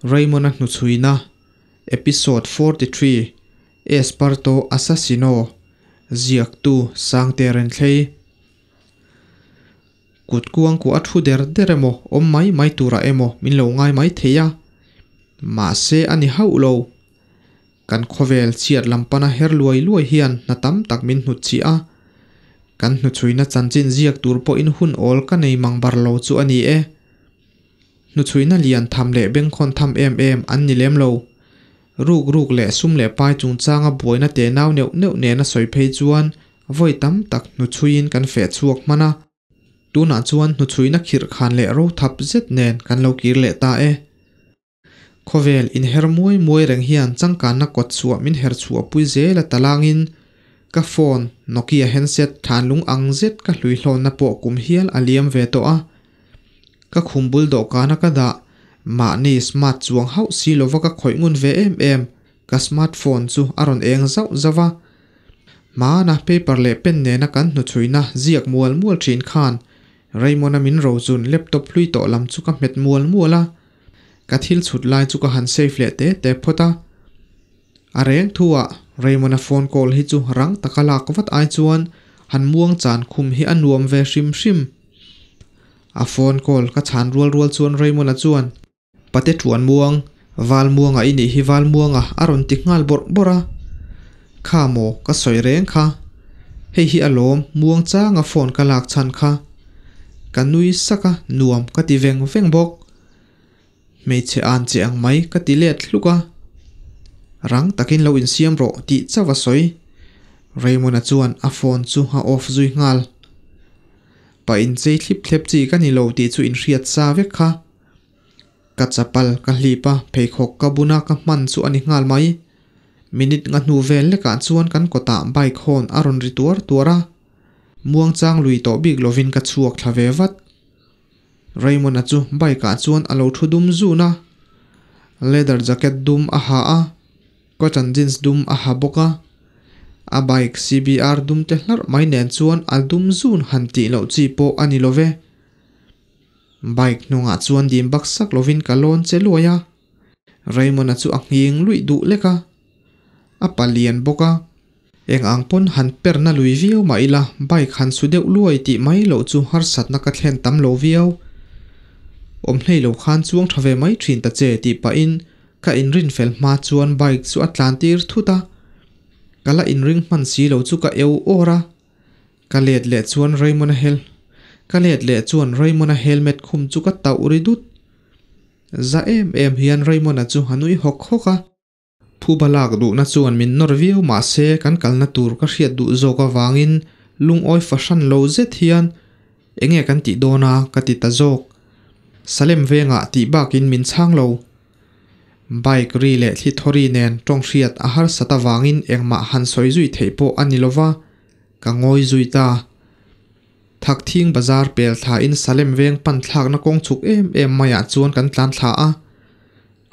Raymond-a hnuchhuina, Episode 43, Esparto Assassino, Ziaktu Sangte Renthlei. Kut kuang ku a thu der der emaw, awm mai mai turah emaw min lo ngai mai thei a, mahse a ni hauh lo. Kan khawvel chhiat lam pana her luai luai hian hna tam tak min hnutchih a, kan hnuchhuina chanchin ziak tur pawhin hun awl ka nei mang bar lo chu a ni e. Hnuchhuina lian tham leh bengkhawn tham em em an ni lem lo. Ruk ruk leh sum leh pai chungchanga buaina te nau neuh neuh nena sawi phei chuan vawi tam tak hnuchhuiin kan feh chhuak hman a. Tunah chuan hnuchhuina khirh khan leh ro thap zet nen kan lo kir leh ta e. Khawvel inher muai muai reng hian changkanna kawt chhuah min her chhuah pui zel a talangin ka phone Nokia handset thlanlung ang zet ka hlui hlawnna pawh kum hial a liam ve tawh a. Ka khum bul dawhkana ka dah mahni smart chuang hauh si lova ka khawih ngun ve em em ka smartphone chu a rawn eng zauh zauh a. Hmana paper leh pen nena kan hnuchhuina ziak mual mual thin khan Raymond-a min rozun laptop hlui tawh lam chu ka hmet mual mual a. Ka thil chhut lai chu ka han save leh te te phawt a. A reng thu ah Raymond-a phone call hi chu rang taka lak vat ai chuan han muang chan khum hi a nuam ve hrim hrim. A phone call ka chhan rual rual chuan Raymond-a chuan. Pate ṭuan muang, Val muanga i nih hi Val muanga a rawn ti nghal bawrh bawrh a. Kha maw ka sawi reng kha. Hei hi alawm muang changa phone ka lak chhan kha. Ka nui sak a, nuam ka ti veng veng bawk. Hmeichhe an che ang mai ka ti let hluk a. Rang takin lo insiam rawh tih chauh a sawi. Raymond-a chuan a phone chu a off zui nghal. Pa inchei thlip thlep chi ka ni lo tih chu inhriat sa vek kha. Ka chapal ka hlip a, pheikhawk ka bun a ka hman chu a ni nghal mai. Minute nga hnu vel lekah chuan kan kawtah bike hawn a rawn ri tuar tuar a. Muangchang lui tawh bik lovin ka chhuak thla ve vat. Raymond-a chu bike ah chuan a lo thu dum zun a. Leather jacket dum a ha a, cotton jeans dum a ha bawk a. A bike CBR dum te hlarh mai nen chuan a dum zun han tih loh chi pawh a ni lo ve. Bike hnungah chuan dim bak sak lovin ka lawn che luai a, Raymond-a chu a nghing luih duh lek a, a palian bawk a. Eng ang pawn han perna lui viau mah ila bike han su deuh luai tih mai loh chu harsatna ka thlen tam lo viau. Awm hlei lo khan chuang tha ve mai thin ta che tih pahin ka inrin fel hma chuan bike chu a tlan tir thut a, ka la inring hman si lo chu ka eu awr a. Ka let leh chuan Raymond-a hel Ka let leh chuan Raymond-a helmet khum chu ka tauh ri dut. Za em em hian Raymond-a chu a nui hawk hawk a. Phuba lak duhna chuan min nawr viau mahse kan kalna tur ka hriat duh zawk avangin lungawi fahran lo zet hian enge kan tih dawn a ka ti ta zawk. Salem vengah tih bakin min chhang lo. Bike ri leh thli thawri nen tawng hriat a harsat avangin engmah han sawi zui theih pawh a ni lova. Ka ngawi zui ta. Thakthing bazar pel thlain Salem veng pan thlakna kawng chhuk em em maiah chuan kan tlan thla a.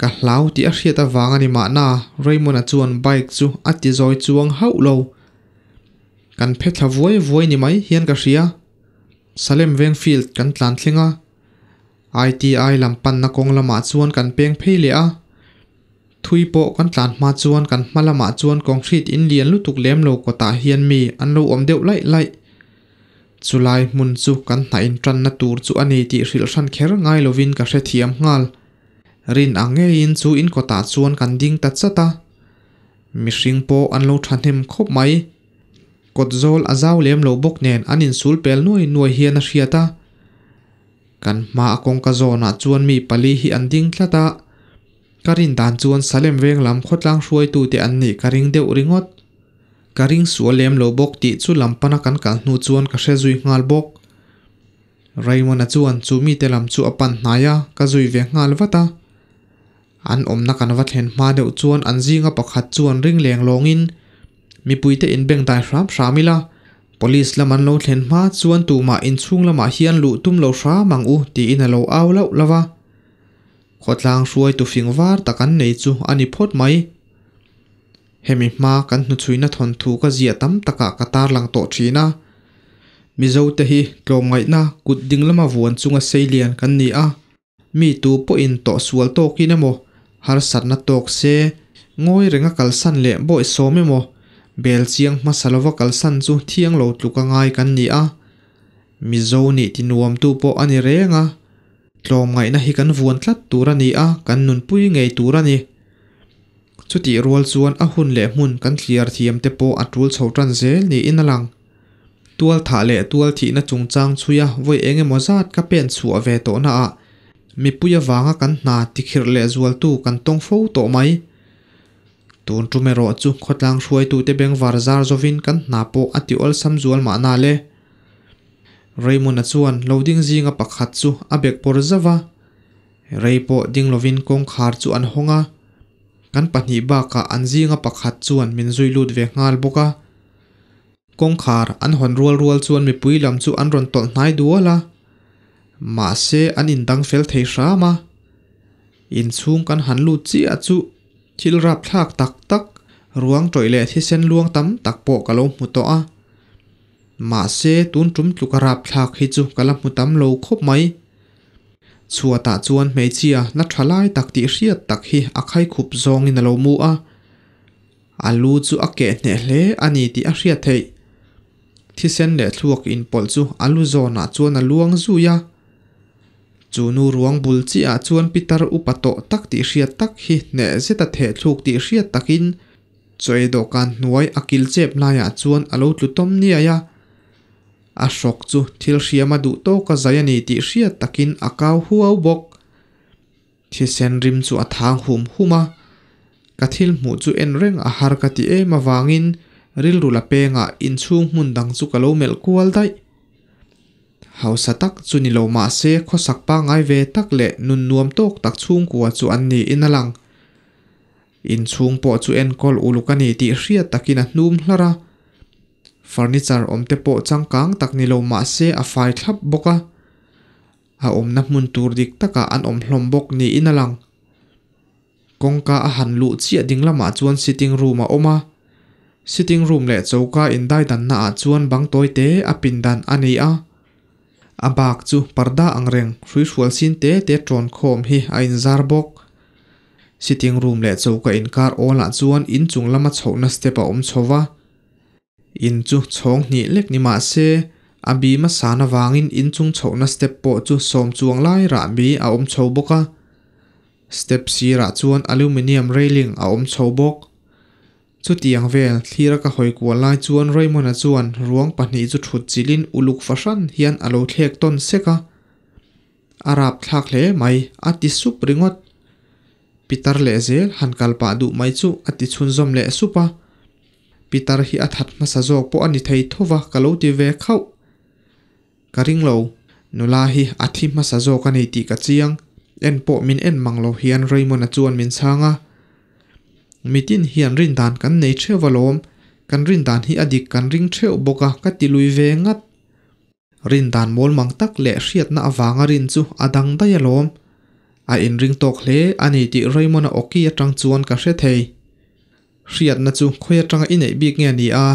Ka hlau tih a hriat avang a ni mahna Raymond-a chuan bike chu a ti zawi chuang hauh lo. Kan phe thla vuai vuai ni mai hian ka hria. Salem veng field kan tlan thleng a. ITI lam panna kawng lamah chuan kan peng phei leh a. Thui pawh kan tlan hma chuan kan hma lamah chuan concrete in lian lutuk lem lo kawtah hian mi an lo awm deuh laih laih. Chulai hmun chu kan hna intanna tur chu a ni tih hrilh hran kher ngai lovin ka hrethiam nghal. Rin ang ngeiin chu in kawtah chuan kan ding ta chat a. Mihring pawh an lo thahnem khawp mai. Kawt zawl a zau lem lo bawk nen an insul pel nuai nuai hian a hriat a. Kan hma a kawngka zawnah chuan mi pali hi an ding tlat a. Ka rin dan chuan Salem veng lam khawtlang hruaitute an nih ka ring deuh ringawt. Ka ring sual lem lo bawk tih chu lam pana kan kal hnu chuan ka hre zui nghal bawk. Raymond-a chuan chu mite lam chu a pan hnai a, ka zui ve nghal vat a. An awmna kan va thlen hma deuh chuan an zinga pakhat chuan ring leng lawngin mipuite inbeng dai hram hram ila, Police lam an lo thlen hma chuan tumah inchhung lamah hian luh tum lo hram ang u tiin a lo au lauh lauh a. Khawtlang hruaitu fing var tak an nei chu a ni phawt mai. Hemi hma kan hnuchhuina thawnthu ka ziah tam takah ka tarlang tawh thin a. Mizote hi tlawmngaihna kut ding lama vuan chunga seilian kan ni a. Mi tu pawhin tawh sual tawkin emaw, Harsatna tawk se, ngawi renga kalsan leh bawihsawm emaw, bel chiang hmasa lova kalsan chu thiang lo tluka ngai kan ni a. Mizo nih tinuamtu pawh a ni reng a. Tlawmngaihna hi kan vuan tlat tur a ni a, kan nunpui ngei tur a ni. Chutih rual chuan a hun leh hmun kan thliar thiam te pawh a tul chho tan zel niin a lang. Tual thah leh tual thihna chungchang chhuia vawi eng emaw zat ka pen chhuah ve tawhna ah mipui avanga kan hna tikhirh leh zualtu kan tawng fo tawh mai. Tun tum erawh chu khawtlang hruaitute bengvar zar zawin kan hna pawh a ti awlsam zual mahna le. Raymond-a chuan lo ding zinga pakhat chu a bek pawr zauh a, rei pawh ding lovin kawngkhar chu an hawng a, kan pahnih bakah an zinga pakhat chuan min zui lut ve nghal bawk a. Kawngkhar an hawn rual rual chuan mipui lam chu an rawn tawlh hnai dual a, mahse an indang fel thei hram a. Inchhung kan han lut chiah chu thil rapthlak tak tak, ruang tawih leh thisen luang tam tak pawh ka lo hmu tawh a. Mahse tun tum tluk a rapthlak hi chu ka la hmu tam lo khawp mai. Chhuatah chuan hmeichhia la tha lai tak tih hriat tak hi a khaikhup zawngin a lo mu a. A lu chu a keh hneh hle a ni tih a hriat theih. Thisen leh thluak inpawlh chu a lu zawnah chuan a luang zui a. Chu nu ruang bul chiah chuan pitar upa tawh tak tih hriat tak hi hneh zeta thehthluk tih hriat takin chaw ei dawhkan hnuai a kil chep laiah chuan a lo tlu tawm niai a. A hrawk chu thil hriama duh tawka zai a ni tih hriat takin a kau huau bawk. Thisen rim chu a thang hum hum a, ka thil hmuh chu en reng a har ka ti em avangin rilru la pengah inchhung hmun dang chu ka lo melh kual daih. Hausa tak chu ni lo mah se khawsak pangngai ve tak leh nun nuam tawk tak chhungkua chu an niin a lang. Inchhung pawh chu enkawl uluk a ni tih hriat takin a hnum hlar a. Furniture awm te pawh changkang tak ni lo mah se a fai thlap bawk a. A awmna hmun tur dik takah an awm hlawm bawk niin a lang. Kawngka a han luh chiah ding lamah chuan sitting room a awm a. Sitting room leh choka indaidanna ah chuan bang tawi te a pindan a nei a. A bak chu parda ang reng hruihrual sin te te tawn khawm hi a inzar bawk. Sitting room leh choka inkar awlah chuan inchung lama chhohna step a awm chho va. In chu chhawng hnih lek ni mah se, a bim a san avangin inchung chhohna step pawh chu sawm chuang lai rah bi a awm chho bawk a. Step sirah chuan aluminium railing a awm chho bawk. Chutiang vel thlira ka hawi kual lai chuan Raymond-a chuan ruang pahnih chu thut chilhin uluk fahran hian a lo thlek tawn sek a. A rapthlak hle mai, a ti sup ringawt. Pitar leh zel han kal pah duh mai chu a ti chhunzawm leh sup a. Pitar hi a that hmasa zawk pawh a ni thei tho va ka lo ti ve khauh. Ka ring lo, nula hi a thi hmasa zawk a ni tih ka chiang, en pawh min en mang lo hian Raymond-a chuan min chhang a. Mitin hian rindan kan nei theuh alawm, kan rindan hi a dik kan ring theuh bawk a ka ti lui ve ngat. Rindan mawl mang tak leh hriatna avanga rin chu a dang daih alawm. A inring tawk hle a ni tih Raymond-a awki atang chuan ka hre thei. Hriatna chu khawi atanga i neih bik nge ni a?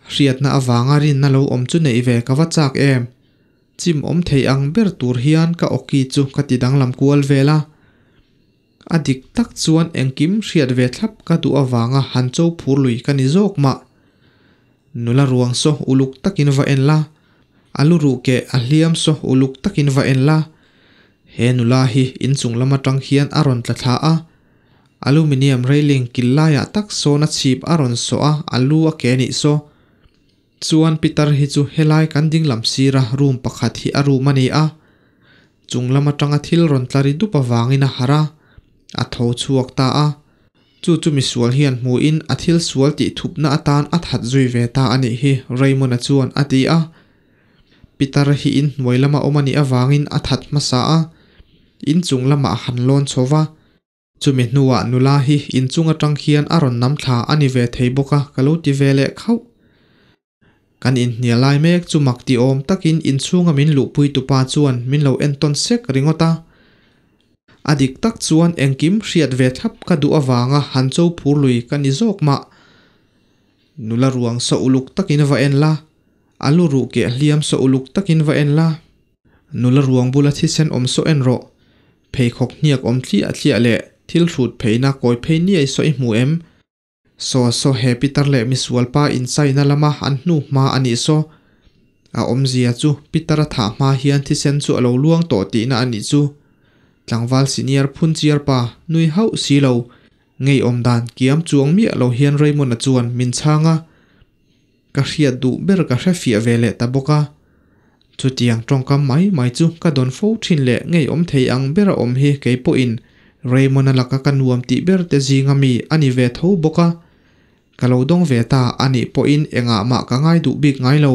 Hriatna avanga rinna lo awm chu neih ve ka va chak em? Chim awm thei ang ber tur hian ka awki chu ka ti danglam kual vel a. A dik tak chuan engkim hriat ve thlap ka duh avanga han cho phur lui ka ni zawk mah. Nula ruang saw uluk takin va en la, a lu ruh keh a hliam saw uluk takin va en la. He nula hi inchung lam atang hian a rawn tla thla a, aluminium railing kil laiah tak sawn a chhip a rawn sawh a, a lu a ke nih saw. Chuan pitar hi chu helai kan dinglam sira room pakhat hi a room a ni a. Chung lam atanga thil rawn tla ri dup avangin a harh a, a tho chhuak ta a. Chu chu misual hian hmuhin a thil sual tih thupna atan a that zui ve ta a nih hi, Raymond-a chuan a ti a. Pitar hi in hnuai lama awm a nih avangin a that hmasa a, in chung lamah a han lawn chho va. Chumi hnuah nula hi in chung atang hian a rawn nam thla a ni ve thei bawk a, ka lo ti ve leh khauh. Kan inhnial lai mek chu mak ti awm takin inchhunga min luhpui tupa chuan min lo entawn sek ringawt a. A dik tak chuan engkim hriat ve thlap ka duh avanga han cho phur lui ka ni zawk mah. Nula ruang saw uluk takin va en la, a lu ruh keh hliam saw uluk takin va en la. Nula ruang bula thisen awm saw en rawh, pheikhawk hniak awm thliah thliah leh Thil hrut pheina kawi phei niai saw i hmu em? Saw saw he pitar leh misualpa inchaina lama an hnu hma a nih saw. A awmzia chu pitar a thah hma hian thisen chu a lo luang tawh tihna a nih chu. Tlangval senior phun chiar pa nui hauh si lo, ngeiawm dan kiam chuang miah lo hian Raymond-a chuan min chhang a. Ka hriat duh ber ka hre fiah ve leh ta bawk a. Chutiang tawngkam mai mai chu ka dawn fo thin leh ngeiawm thei ang ber a awm hi kei pawhin Raymond-a laka ka nuam tih ber te zinga mi a ni ve tho bawk a. Ka lo dawng ve ta a nih pawhin engah mah ka ngai duh bik ngai lo.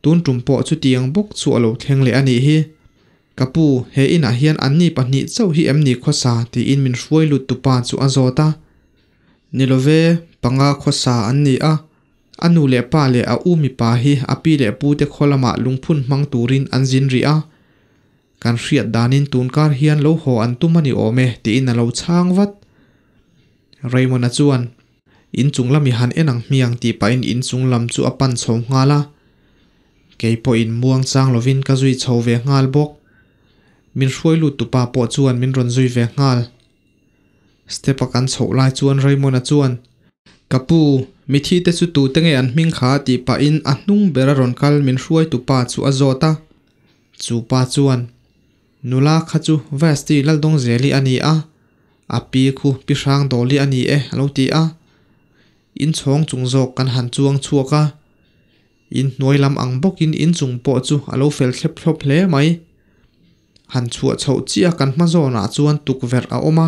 Tun tum pawh chutiang bawk chu a lo thleng leh a nih hi. Ka pu, he inah hian anni pahnih chauh hi em ni khawsa tiin min hruai lut tupa chu a zawt a. Ni love, panga khawsa an ni a. A nu leh pa leh a u mipa hi a pi leh pu te khaw lamah lungphun hmang turin an zin rih a. Kan hriat danin tunkar hian lo haw an tum a ni awm e tiin a lo chhang vat. Raymond-a chuan, Inchung lam i han en ang hmiang tih pahin inchung lam chu a pan chho nghal a. Kei pawhin muang chang lovin ka zui chho ve nghal bawk. Min hruai lut tupa pawh chuan min rawn zui ve nghal. Step a kan chhoh lai chuan Raymond-a chuan, Ka pu, mithi te chu tute nge an hming kha tih pahin a hnung ber a rawn kal min hruai tupa chu a zawt a. Chu pa chuan, Nula kha chu Vasti Laldawngzeli a ni a, a pi khu Pi Hrangdawli a ni e a lo ti a. Inchhawng chung zawk kan han chuang chhuak a. Inhnuai lam ang bawkin inchung pawh chu a lo fel thlep thlawp hle mai. Han chhuah chhoh chiah kan hma zawnah chuan tukverh a awm a.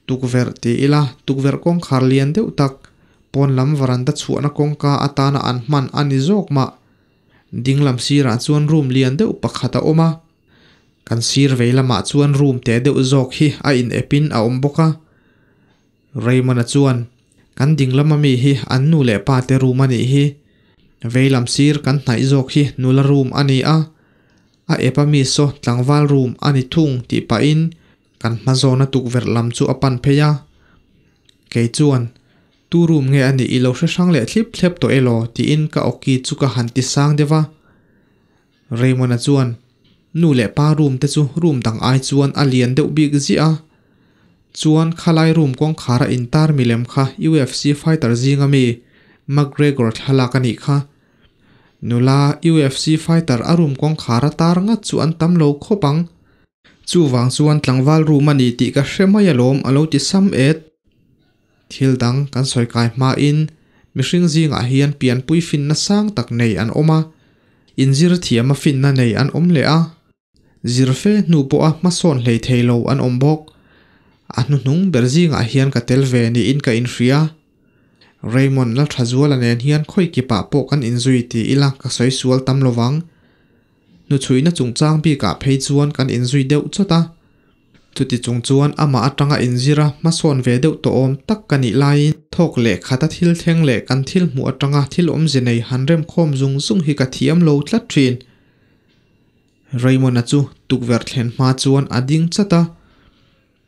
Tukverh ti ila tukverh kawngkhar lian deuh tak pawn lam varanda chhuahna kawngka atana an hman a ni zawk mah. Ding lam sirah chuan room lian deuh pakhat a awm a. Kan sir vei lamah chuan room teh deuh zawk hi a in epin a awm bawk a. Raymond-a chuan, Kan ding lama mi hi an nu leh pa te room a nih hi. Vei lam sir kan hnaih zawk hi nula room a ni a. A ep a mi saw tlangval room a ni thung tih pahin kan hma zawna tukverh lam chu a pan phei a. Kei chuan, Tu room nge a nih i lo hre hrang leh thlip thlep tawh elaw? tiin ka awki chu ka han ti sang deuh a. Raymond-a chuan, Nu leh pa room te chu room dang ai chuan a lian deuh bik ziah a. Chuan khalai room kawngkhar a intar milem kha UFC fighter zinga mi McGregor thlalak a nih kha. Nula UFC fighter a room kawngkhar a tar ngat chu an tam lo khawp ang. Chuvang chuan tlangval room a ni tih ka hre mai alawm a lo ti sam et. Thil dang kan sawi kai hmain mihring zingah hian pianpui finna sang tak nei an awm a, inzir thiama finna nei an awm leh a, zir fe hnu pawha hmasawn hlei thei lo an awm bawk. A hnuhnung ber zingah hian ka tel ve niin ka inhria. Raymond Lalthazuala nen hian khawi kipah pawh kan inzui ti ila ka sawi sual tam lovang. Hnuchhuihna chungchang bikah phei chuan kan inzui deuh chawt a. Chuti chung chuan amah atanga inzir a hmasawn ve deuh tawh awm tak ka nih laiin thawk leh khata thil thleng leh kan thil hmuh atanga thil awmze nei han remkhawm zung zung hi ka thiam lo tlat thin. Raymond-a chu tukverh thlen hma chuan a ding chat a.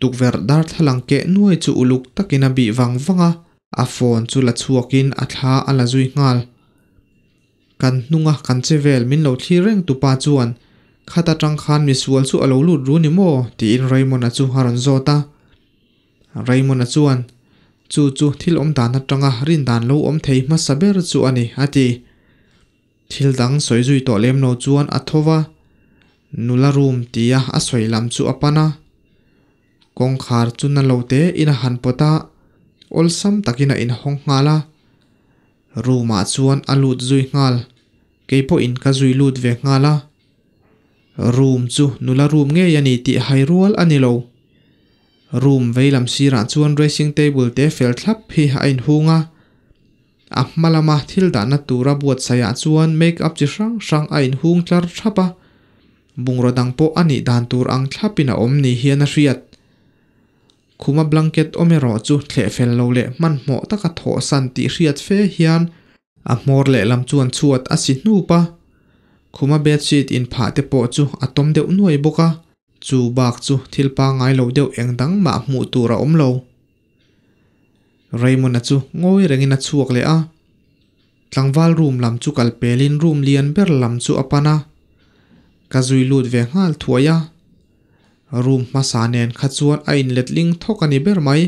Tukverh darthlalang keh nuai chu uluk takin a bih vang vang a, a phone chu la chhuakin a thla a la zui nghal. Kan hnunga kan che vel min lo thlir reng tupa chuan, Khat atang khan misual chu a lo lut ru ni maw? tiin Raymond-a chu a rawn zawt a. Raymond-a chuan, Chu chu thil awm dan atanga rin dan lo awm thei hmasa ber chu a ni, a ti. Thil dang sawi zui tawh lem lo chuan a tho va, nula room tia a sawi lam chu a pan a. Kawngkhar chu na lo te in a han pawt a, awlsam takin a inhawng nghal a. Room ah chuan a lut zui nghal, kei pawhin ka zui lut ve nghal a. Room chu nula room ngei a ni tih hai rual a ni lo. Room vei lam sirah chuan dressing table te fel thlap hi a inhung a. A hma lama thil dahna tura buatsaihah chuan make up chi hrang hrang a inhung tlar thap a, bungraw dang pawh a nih dan tur ang thlapin a awm ni hian a hriat. Khuma blanket awm erawh chu thleh fel lo leh hmanhmawh taka thawhsan tih hriat fe hian a hmawr lehlam chuan chhuat a si hnup a, khuma bedsheet inphah te pawh chu a tawm deuh nuai bawk a, chu bak chu thil pangngai lo deuh eng dang mah hmuh tur a awm lo. Raymond-a chu ngawi rengin a chhuak leh a, tlangval room lam chu kal pelin room lian ber lam chu a pan a, ka zui lut ve nghal thuai a. Room hmasa nen kha chuan a inletling thawk a ni ber mai.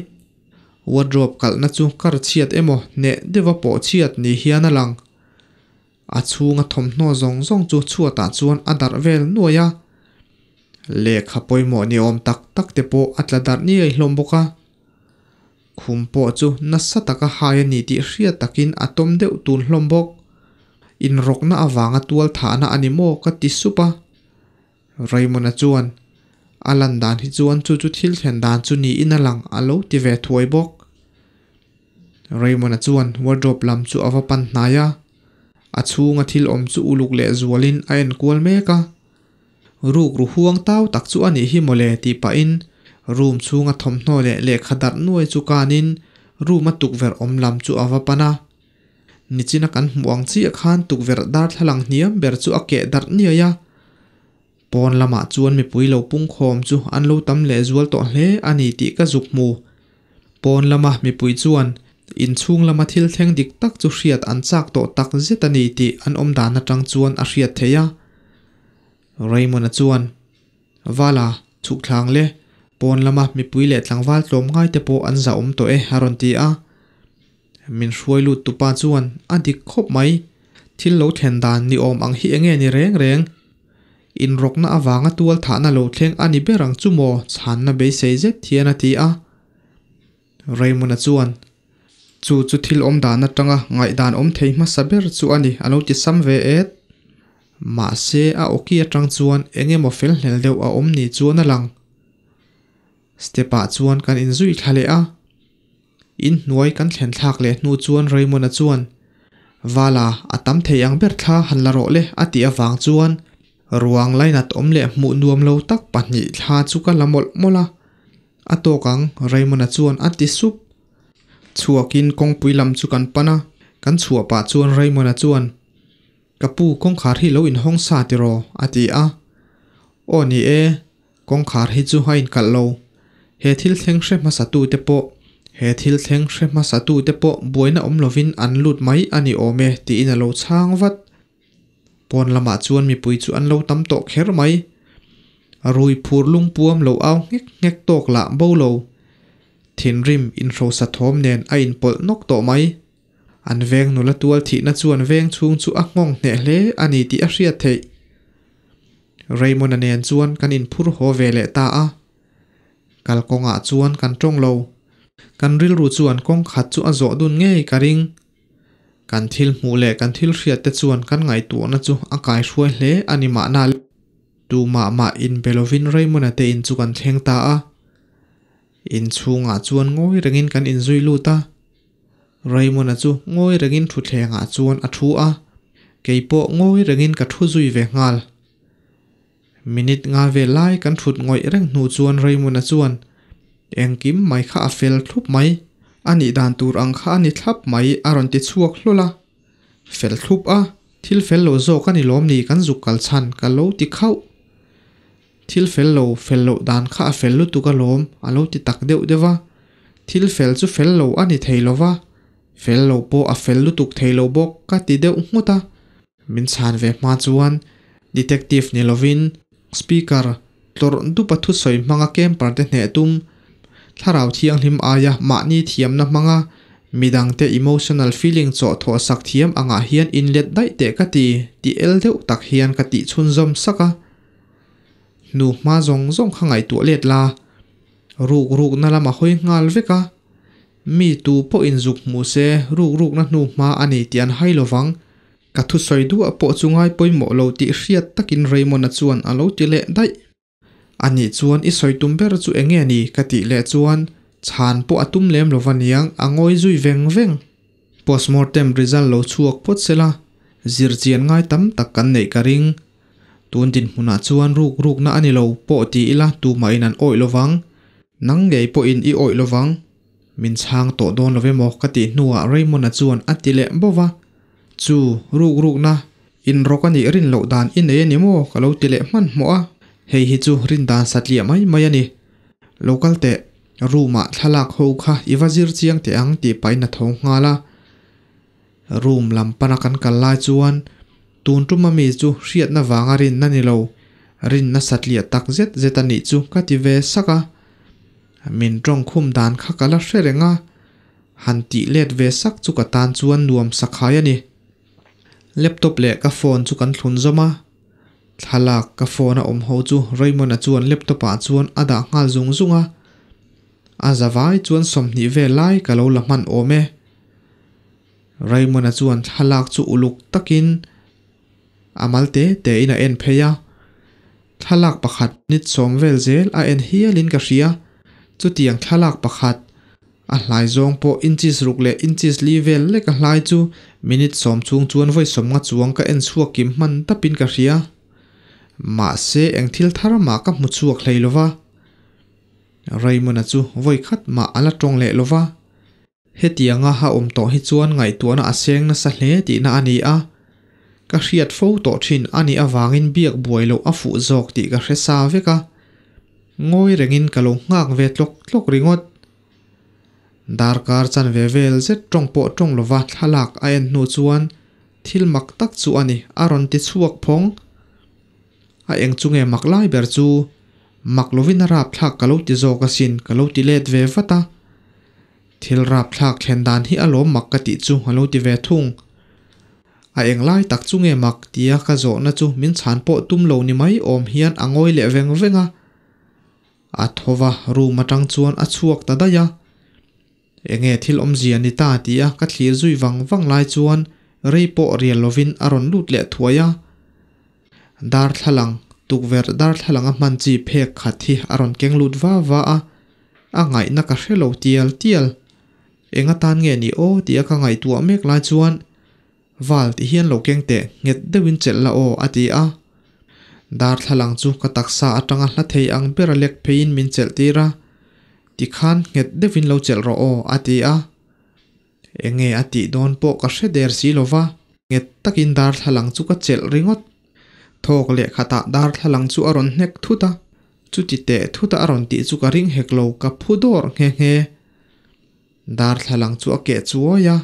Wardrobe kalhna chu kar chhiat emaw hneh deuha pawh chhiat ni hian a lang. A chhunga thawmhnaw zawng zawng chu chhuatah chuan a darh vel nuai a. Lehkha pawimawh ni awm tak tak te pawh a tla darh niai hlawm bawk a. Khum pawh chu nasa taka hai a ni tih hriat takin a tawm deuh tun hlawm bawk. Inrawkna avanga tual thahna a ni maw ka ti sup a. Raymond-a chuan, A lan dan hi chuan chu chu thil thlen dan chu niin a lang a lo ti ve thuai bawk. Raymond-a chuan wardrobe lam chu a va pan hnai a, a chhunga thil awm chu uluk leh zualin a en kual mek a. Ruk ru huang tau tak chu a nih hi mawle tih pahin room chhunga thawmhnaw leh lehkha darh nuai chu kanin room a tukverh awm lam chu a va pan a. Nichina kan hmuh ang chiah khan tukverh darthlalang hniam ber chu a keh darh niai a. Pawn lamah chuan mipui lo pungkhawm chu an lo tam lehzual tawh hle a ni tih ka zuk hmu. Pawn lama mipui chuan inchhung lama thil thleng dik tak chu hriat an chak tawh tak zet a ni tih an awm dan atang chuan a hriat theih a. Raymond-a chuan, Vala, chhuk thlang le, pawn lama mipui leh tlangval tlawm ngai te pawh an zah awm tawh e a rawn ti a. Min hruai lut tupa chuan a dik khawp mai, thil lo thlen dan ni awm ang hi enge ni reng reng? Inrawkna avanga tual thahna lo thleng a ni ber ang chu maw? Chhanna beisei zet hian a ti a. Raymond-a chuan, Chu chu thil awm dan atanga ngaihdan awm thei hmasa ber chu a ni a lo ti sam ve et. Mahse a awki atang chuan eng emaw fel hlel deuh a awm ni chuan a lang. Step ah chuan kan inzui thla leh a. In hnuai kan thlen thlak leh hnu chuan Raymond-a chuan, Vala, a tam thei ang ber thla han la rawh le a tih avang chuan ruang lainat awm leh hmuh nuam lo tak pahnih thla chu ka la mawlh mawlh a. A tawk ang, Raymond-a chuan a ti sup. Chhuakin kawngpui lam chu kan pan a, kan chhuah pah chuan Raymond-a chuan, Ka pu, kawngkhar hi lo inhawng sa tiraw? a ti a. Aw ni e, Kawngkhar hi chu a inkalh lo. He thil thleng hre hmasa tute pawh he thil thleng hre hmasa tute pawh buaina awm lovin an lut mai a ni awm e tiin a lo chhang vat. Pawn lamah chuan mipui chu an lo tam tawh kher mai. Rui phur lungpuam lo au nghek nghek tawk lah bo lo. Thinrim inhrosa thawm nen a inpawlh nawk tawh mai. An veng nula tual thihna chuan veng chhung chu a nghawng hneh hle a ni tih a hriat theih. Raymond-a nen chuan kan inphur haw ve leh ta a. Kalkawngah chuan kan tawng lo. Kan rilru chuan kawng khat chu a zawh dun ngei ka ring. Kan thil hmuh leh kan thil hriat te chuan kan ngaihtuahna chu a kaihruai hle a ni mahna. Tu mah mah inbe lovin Raymond-a te in chu kan thleng ta a. Inchhungah chuan ngawi rengin kan inzui lut a. Raymond-a chu ngawi rengin thutthlengah chuan a thu a, kei pawh ngawi rengin ka thu zui ve nghal. Minute nga vel lai kan thut ngawih reng hnu chuan Raymond-a chuan, Engkim mai kha a fel thlup mai, a nih dan tur ang kha a ni thlap mai a rawn ti chhuak hlawl a. Fel thlup a, thil fel lo zawk a ni lawm ni kan zuk kal chhan ka lo ti khauh. Thil fel lo, fel loh dan kha a fel lutuk alawm, a lo ti tak deuh deuh a. Thil fel chu fel lo a ni thei lo va, fel lo pawh a fel lutuk thei lo bawk ka ti deuh nghut a. Min chhan ve hma chuan Detective ni lovin Speaker tlawrh dupa thusawi hmanga camper te hneh tum, thlarau thianghlim aia mahni thiamna hmanga midangte emotional feeling chawh thawh sak thiam angah hian inlet daih teh ka ti, tih el deuh tak hian ka tih chhunzawm sak a. Hnu hma zawng zawng kha ngaihtuah let la, ruk rukna lam a hawi nghal vek a, mi tu pawhin zuk hmu se ruk rukna hnu hma a ni tih an hai lo vang. Ka thusawi duah pawh chu ngai pawimawh lo tih hriat takin Raymond-a chuan a lo ti leh daih. Anih chuan i sawi tum ber chu eng nge ni? ka tih leh chuan chhan pawh a tum lem lo va niang, a ngawi zui veng veng. Postmortem result lo chhuak phawt sela, zirchian ngai tam tak kan neih ka ring. Tun dinhmunah chuan ruk rukna a ni lo pawh ti ila tumahin an awih lo vang. Nang ngei pawhin i awih lo vang. Min chhang tawh dawn lo emaw ka tih hnuah Raymond-a chuan a ti leh bawk a. Chu, ruk rukna, inrawk a nih rin loh dan i nei a ni maw? ka lo ti leh hmanhmawh a. Hei hi chu rin dan satliah mai mai a ni. Lo kal teh, room-ah thlalak ho kha i va zir chiang teh ang tih pahin a tho nghal a. Room lam pana kan kal lai chuan tun tuma mi chu hriatna vanga rinna ni lo. Rinna satliah tak zet zet a nih chu ka ti ve sak a. Min tawng khum dan kha ka la hre reng a, han tih let ve sak chu ka tan chuan nuam sakhai a ni. Laptop leh ka phone chu kan thlun zawm a, thlalak ka phone a awm ho chu Raymond-a chuan laptop ah chuan a dah nghal zung zung a, a zavai chuan 20 vel lai ka lo la hman awm e. Raymond-a chuan thlalak chu uluk takin a mal te te in a en phei a, thlalak pakhat nit sawm vel zel a en hial in ka hria, chutiang thlalak pakhat a hlai zawng pawh inches ruk leh inches li vel lek a hlai chu minute 10 chhung chuan vawi 50 chuang ka en chhuak kim hman tap in ka hria. Mahse eng thil thar mah ka hmu chhuak hlei lova. Raymond-a chu vawi khat mah a la tawng leh lova. Hetianga a awm tawh hi chuan ngaihtuahna a seng nasa hle tihna a ni a, ka hriat fo tawh thin a nih avangin biak buai loh a fuh zawk tih ka hre sa vek a, ngawi rengin ka lo nghak ve tlawk tlawk ringawt. Darkar chanve vel zet tawng pawh tawng lova thlalak a en hnu chuan thil mak tak chu a ni a rawn ti chhuak phawng. A eng chu nge mak lai ber chu? Mak lovin a rapthlak ka lo ti zawk asin ka lo ti let ve vat a. Thil rapthlak thlen dan hi a lawm mak ka tih chu a lo ti ve thung. A eng lai tak chu nge mak tia ka zawhna chu min chhan pawh tum lo ni mai awm hian a ngawi leh veng veng a. A tho va, room atang chuan a chhuak ta daih a. Enge thil awmzia ni ta tia ka thlir zui vang vang lai chuan rei pawh rial lovin a rawn lut leh thuai a. Darthlalang, tukverh darthlalanga hman chi phek khat hi a rawn keng lut va va a, a ngaihna ka hre lo tial tial. Eng atan nge ni aw tia ka ngaihtuah mek lai chuan Val ti hian lo keng teh nghet deuhin chelh la aw a ti a. Darthlalang chu ka taksa atanga hla thei ang ber a lek pheiin min chelh tir a, tikhan nghet deuhin lo chelh rawh aw a ti a. Enge a tih dawn pawh ka hre der si lova, nghet takin darthlalang chu ka chelh ringawt. Thawk leh khatah darthlalang chu a rawn hnek thut a, chuti teh thuta a rawn tih chu ka ring hek lo ka phu dawr nghe nghe. Darthlalang chu a keh chuai a,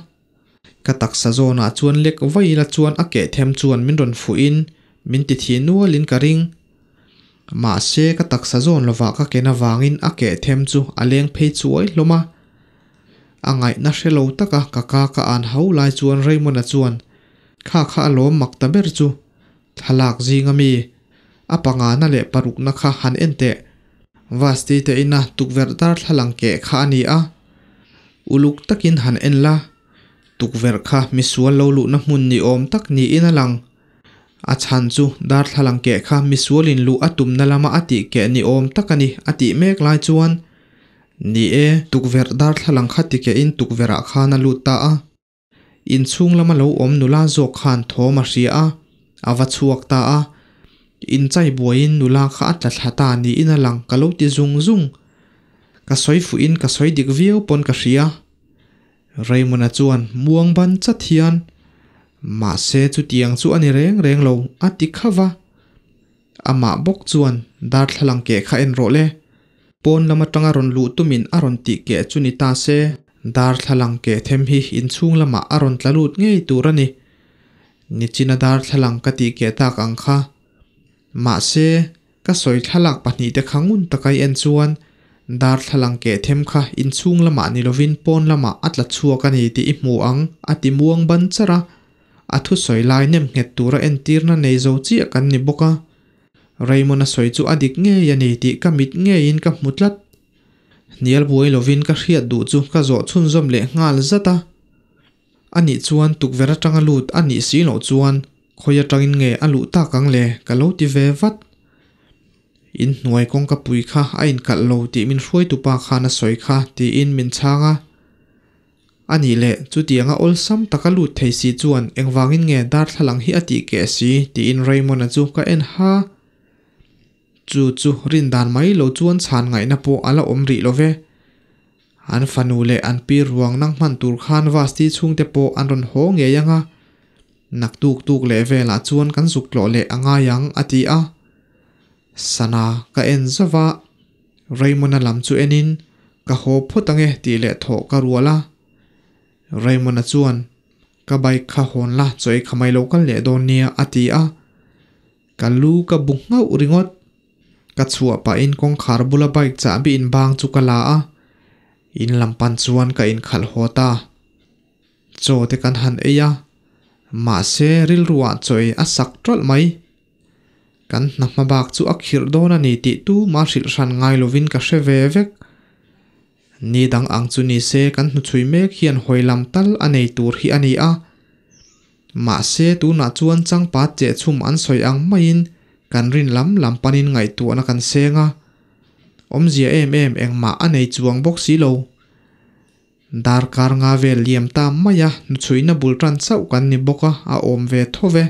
ka taksa zawnah chuan lek vaila chuan a keh them chuan min rawn fuhin min ti thi nualin ka ring. Mahse ka taksa zawn lovah ka ken avangin a keh them chu a leng phei chuai hlawm a. A ngaihna hre lo taka ka ka ka an ho lai chuan Raymond-a chuan, Kha kha a lawm mak ta ber chu, thlalak zing ami, a pangana leh parukna kha han en teh. Vasti te ina tukverh darthlalang keh kha a ni a, uluk takin han en la, tukverh kha misual lo luhna hmun ni awm tak niin a lang. A chhan chu darthlalang keh kha misualin luh a tumna lama a tih keh ni awm tak a ni a tih mek lai chuan, Ni e, tukverh darthlalang kha ti kehin tukverhah khan a lut ta a. Inchhung lama lo awm nula zawk khan thawm a hria a, a va chhuak ta a. Inchai buaiin nula kha a tla thla ta niin a lang ka lo ti zung zung. Ka sawi fuhin ka sawi dik viau pawn ka hria. Raymond-a chuan muang ban chat hian, Mahse chutiang chu a ni reng reng lo, a ti khauh va. Amah bawk chuan darthlalang keh kha en rawh le. Pawn lam atanga rawn luh tumin a rawn tih keh chu ni ta se, darthlalang keh them hi inchhung lamah a rawn tla lut ngei tur a ni. Nichina darthlalang ka tih keh tak ang kha. Mahse, ka sawi thlalak pahnihte kha ngun taka i en chuan darthlalang keh them kha inchhung lamah ni lovin pawn lamah a tla chhuak a ni tih i hmu ang, a ti muang ban charh a. A thusawi lai nem nghet tura entirna nei zo chiah kan ni bawk a. Raymond a sawi chu a dik ngei a ni tih ka mit ngeiin ka hmu tlat. Hnial buai lovin ka hriat duh chu ka zawh chhunzawm leh nghal zat a. Anih chuan tukverh atanga lut a nih si loh chuan khawi atangin nge a luh tak ang le ka lo ti ve vat. Inhnuai kawngka pui kha a inkalh lo tih min hruaitupa khan a sawi kha tiin min chhang a. A nih leh, chutianga awlsam taka lut thei si chuan engvangin nge darthlalang hi a tih keh si tiin Raymond-a chu ka en ha. Chu chu rin dan mai lo chuan chhan ngaihna pawh a la awm rih lo ve. An fanu leh an pi ruang nang hman tur khan Vasti chhungte pawh an rawn haw ngei ang a, nak tuk tuk leh velah chuan kan zuk tlawh leh a ngai ang a ti a. Sana ka en zauh a, Raymond-a lam chu enin ka haw phawt ange tih leh thawh ka rual a. Raymond-a chuan, Ka bike kha hawn la, chaw ei kha mai lo kal leh dawn nia a ti a. Ka lu ka bu nghauh ringawt. Ka chhuah pahin kawngkhar bula bike chahbi inbang chu ka la a, in lam pan chuan ka inkhalh haw ta. Chaw te kan han ei a, mahse rilruah chaw ei a sak tawlh mai. Kan hna hma bak chu a khirh dawn a ni tih tuma hrilh hran ngai lovin ka hre ve vek. Ni dang ang chu ni se kan hnuchhui mek hian hawi lam tal a nei tur hi a ni a. Mahse tunah chuan changpat chehchhum an sawi ang maiin kan rin lam lam panin ngaihtuahna kan seng a. Awmzia em em engmah a nei chuang bawk si lo. Darkar nga vel liam ta maia hnuchhuina bul tan chauh kan ni bawk a, a awm ve tho ve.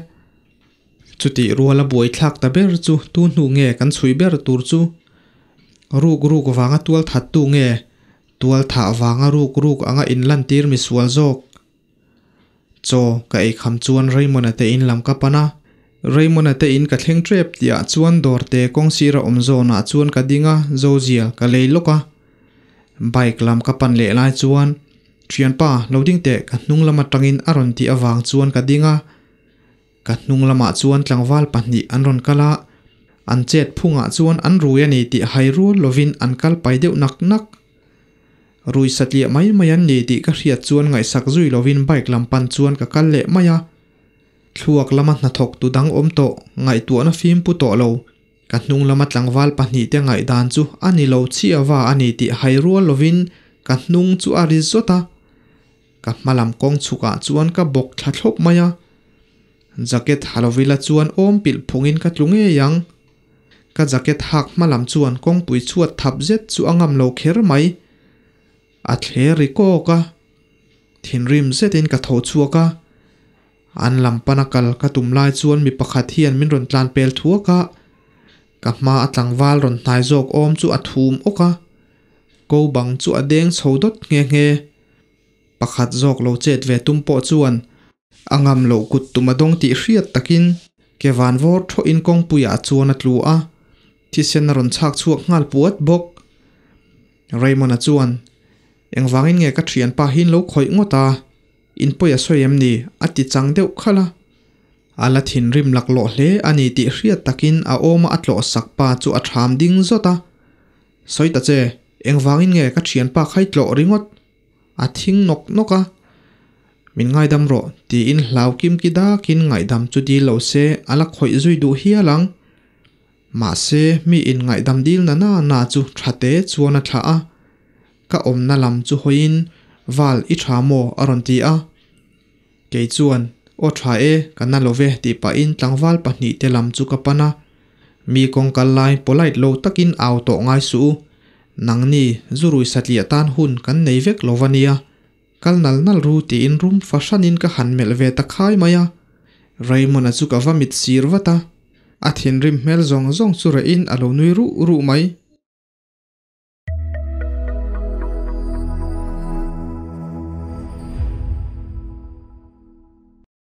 Chutih ruala buaithlak ta ber chu tu hnu nge kan chhui ber tur chu? Ruk ruk vanga tual that tu nge? Tual thah vanga ruk ruk anga inlantir misual zawk? Chaw ka ei kham chuan Raymond-a te in lam ka pan a. Raymond-a te in ka thleng tep tihah chuan dawrte kawng sira awm zawnah chuan ka ding a, Zozial ka lei lawk a. Bike lam ka pan leh lai chuan, Thianpa, lo ding teh ka hnung lam atangin a rawn tih avang chuan ka ding a. Ka hnung lamah chuan tlangval pahnih an rawn kal a, an chet phungah chuan an rui a ni tih hai rual lovin an kal pai deuh nak nak. Rui satliah mai mai an ni tih ka hriat chuan ngaihsak zui lovin bike lam pan chuan ka kal leh mai a. Thluak lama hnathawk tu dang awm tawh ngaihtuahna fim pu tawh lo, ka hnung lama tlangval pahnih te ngaihdan chu a ni lo chhiava a ni tih hai rual lovin ka hnung chu a ri zawt a. Ka hma lam kawng chhukah chuan ka bawk thla thlawp mai a. Jacket ha lovila chuan awm pilh phungin ka tlu ngei ang. Ka jacket hak hma lam chuan kawngpui chhuat thap zet chu a ngam lo kher mai. A thle ri kawk a. Thinrim zetin ka tho chhuak a. An lam pana kal ka tum lai chuan mi pakhat hian min rawn tlan pel thuak a. Ka hma a tlangval rawn hnai zawk awm chu a thum awk a. Ko bang chu a deng chho dawt nghe nghe. Pakhat zawk lo chet ve tum pawh chuan a ngam loh kut tum a dawng tih hriat takin ke van vawr thawhin kawngpuiah chuan a tlu a, thisen a rawn chhak chhuak nghal puat bawk. Raymond-a chuan, Engvangin nge ka thianpa hi in lo khawih ngawt a? In pawi a sawi em ni? a ti chang deuh khalh a. A la thinrim laklawh hle a ni tih hriat takin a awma a tlawh sak pa chu a ṭham ding zawt a. Sawi ta che, engvangin nge ka thianpa kha i tlawh ringawt? A thing nawk nawk a. Min ngaidam rawh, tiin hlau kim ki dakin ngaihdam chu dil lo se a la khawih zui duh hial ang. Mahse, mi in ngaihdam dil na na na chu tha te chuan a thlah a. Ka awmna lam chu hawiin, Val, i tha maw? a rawn ti a. Kei chuan, Aw tha e, ka na lo ve tih pahin tlangval pahnihte lam chu ka pan a. Mi kawngkal lai polite lo takin au tawh ngai suh u. Nangni, zurui satliah tan hun kan nei vek lo va nia. Kal nal nal ru tiin rum fahranin ka han melh ve ta khai mai a. Raymond-a chu ka va mit sir vat a. A thinrim hmel zawng zawng chu rehin a lo nui ruh ruh mai.